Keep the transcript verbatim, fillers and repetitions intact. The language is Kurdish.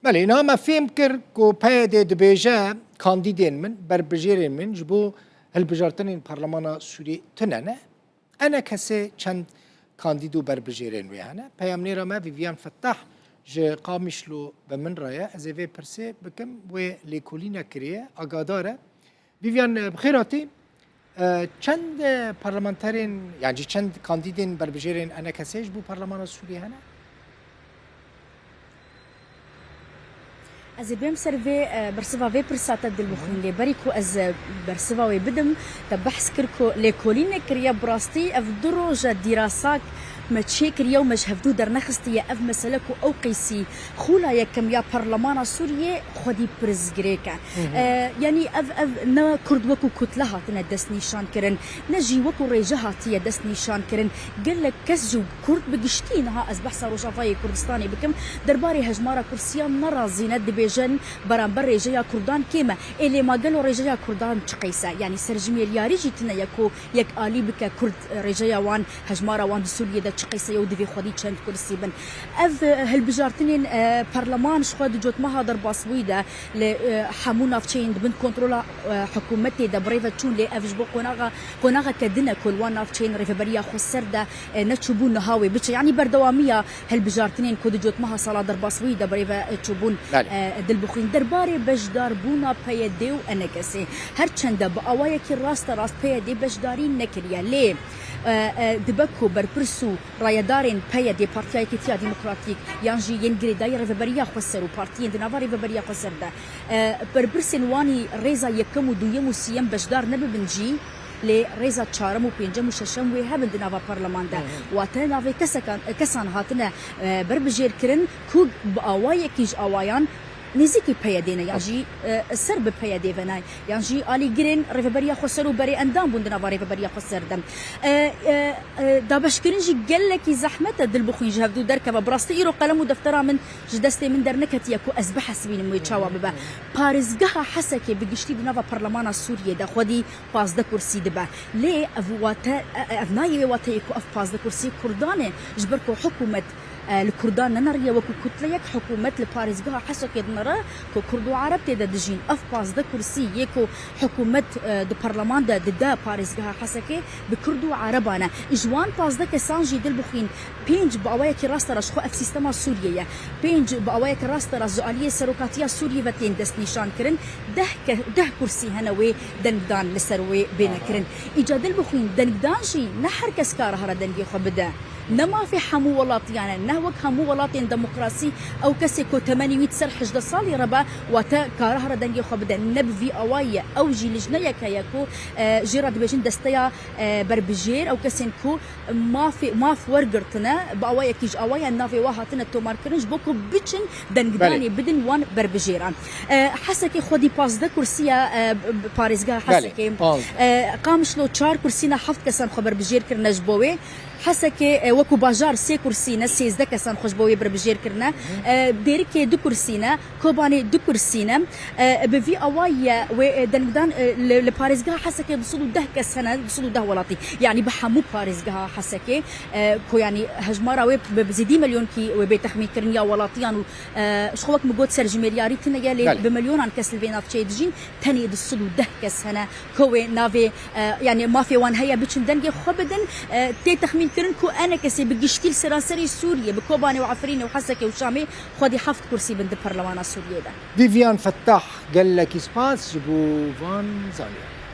Belê, niha me fêm kir ku P Y D dibêje kandîdên min, berbijêrên min ji bo hilbijartinên parlemana Sûriyê tune ne. ENKSê çend kandîd û berbijêrên wê hene. Peyamnêra me Vivian Fettah ji Qamişlo bi min re ye. Ez ê vê pirsê bikim, wê lêkolîne kiriye, agadar e. Vivian, e, bi xêr hatî. E, çend, e, parlamenterên, yan jî çend kandîdên berbijêrên ENKSê ji bo parlemana Sûriyê hene? Ez ê bêm ser vê, e, bersiva vê pirsa te dilbixwîn lê berî ku ez, e, bersiva wê bidim, te behs kir ku lêkolînê kiriye, bi rastî ev du roja dîrasag me çêkiriye û me ji hevdû dernexistiye ev mesele ku ew qeysî xûla yekem ya parlemana Sûriyê xwedî pirsgirêk e. E, yanî ev, ev ne Kurd wekû kutle hatine destnîşan kirin, ne jî wekû rêje hatiye destnîşan kirin. Gelek kes ji Kurd bi giştî niha ez behsa Rojavayê Kurdistanê bikim, derbarê hejmara kursiyan nerazî ne, dibêjin beramber rêjeya Kurdan kêm e. Ê lê ma gelo rêjeya Kurdan çi qeys e? Yanî serjimêriyarî jî tune ye ku yek alî bike Kurd, e, rêjeya wan, hejmara wan di Sûriyê de çi qeys e û divê xwedî çend kursî bin. Ev, e, hilbijartinên, e, parleman ji xwe di cotmeha derbasbûyî de li, e, hemû navçeyên di bin kontrola, e, hikûmetê de bi rê ve çûn, lê ev ji bo qonaxa, qonaxeke din e ku li wan navçeyên Rêveberiya Xweser de, e, neçûbû niha wê biçe. Yanî berdewamiya hilbijartinên ku di cotmeha sala derbasbûyî de bi rê ve, e, çûbûn, Belê. e, dilbixwîn. Derbarê beşdarbûna P Y D û ENKSê, her çende bi awayekî rasterast P Y D beşdarî nekiriye, lê, e, e, dibe ku berpirs û rayedarên P Y D, Partiya Yekîtiya Demokratîk, yan jî yên girêdayî Rêveberiya Xweser û partiyên di nava Rêveberiya Xweser de, e, berpirsên wanî rêza yekem û duyem û siyem beşdar nebibin jî, lê rêza çarem û pêncem û şeşem wê hebin di nava parleman de. Hı hı. Wate navê kesekan, kesan hatine, e, berbijêr kirin ku bi awayekî ji awayan nêzîkî P Y D ne, yan jî, e, ser bi P Y D ve ne, yan jî alîgirên Rêveberiya Xweser û berê endam bûn di nava Rêveberiya Xweser de. E, e, e, dabeşkirin jî gelekî zehmet e dilbixwîn ji hevdû derkeve. Bi rastî îro qelem û deftera min ji destê min derneketiye ku ez bihesibînim wê çawa bibe. Parêzgeha Hesekê bi giştî di nava parlemana Sûriyê de xwedî pazdeh kursî dibe. Lê ev wate, e, e, ev nayê wê wateyê ku ev pazdeh kursî Kurdan e, ji ber ku hikûmet, e, li Kurdan neneriye wekû kutleyek, hikûmet li parêzgeha Hesekê dinere ku Kurd û Ereb tê de dijîn. Ev pazdeh kursî yê ku hikûmet, e, di parleman de dide parêzgeha Hesekê bi Kurd û Ereban e. Ji wan pazdeh kesan jî dilbixwîn, pênc bi awayekî rasterast, ji xwe ev sîstema Sûriyê ye, pênc bi awayekî rasterast ji aliyê serokatiya Sûriyê ve tên destnîşan kirin, deh ke-, deh kursî hene wê dengdan li ser wê bêne kirin. Îca dilbixwîn, dengdan jî ne her kes kare here dengê xwe bide. Ne mafê hemû welatiyan e, ne wek hemû welatên demokrasî ew kesê ku temenî wî di ser hejdeh salî re be, wate kare here dengê xwe bide. Ne bi vî awayî ye. Ew jî lijneyek heye ku, e, jê re dibêjin desteya, e, berbijêr, ew kesên ku mafê, maf wergirtine, bi awayekî ji awayan navê wa hatine tomarkirin, ji bo ku biçin dengdanê Belê. bidin wan berbijêran. E, Hesekê xwedî pazdeh kursî ye, e, b-, b-, parêzgeha Belê, Hesekê. pazdeh. E, Qamişlo çar kursî ne, heft kesan xwe berbijêr kirine ji bo wê. Hesekê, e, wekû bajar sê kursî ne, sêzdeh kesan xwe ji bo wê berbijêr kirine. E, Dêrikê du kursî ne, Kobanê du kursî ne. E, bi vî awayî ye wê, e, dengdan, e, li, li parêzgeha Hesekê du sed û deh kes hene, du sed û deh welatî. Yanî bi hemû parêzgeha Hesekê, e, ku yanî hejmara wê bi, bi zêdî milyonkî wê bê texmînkirin ya welatiyan û, e, ji xwe wek min got serjimêriyarî tune ye, lê Belê. bi milyonan kes li vê navçeyê dijîn, tenê du sed û deh kes hene ku wê navê, e, yanî mafê wan heye biçin dengê xwe bidin. E, tê texmînkirin ku ENKSê bi giştî li seranserê Sûriyê, bi Kobanê û Efrînê û Hesekê û Şamê xwedî heft kursî bin di parlemana Sûriyê de. Vivian Fettah, gelekî spas ji bo van zanîyariyan.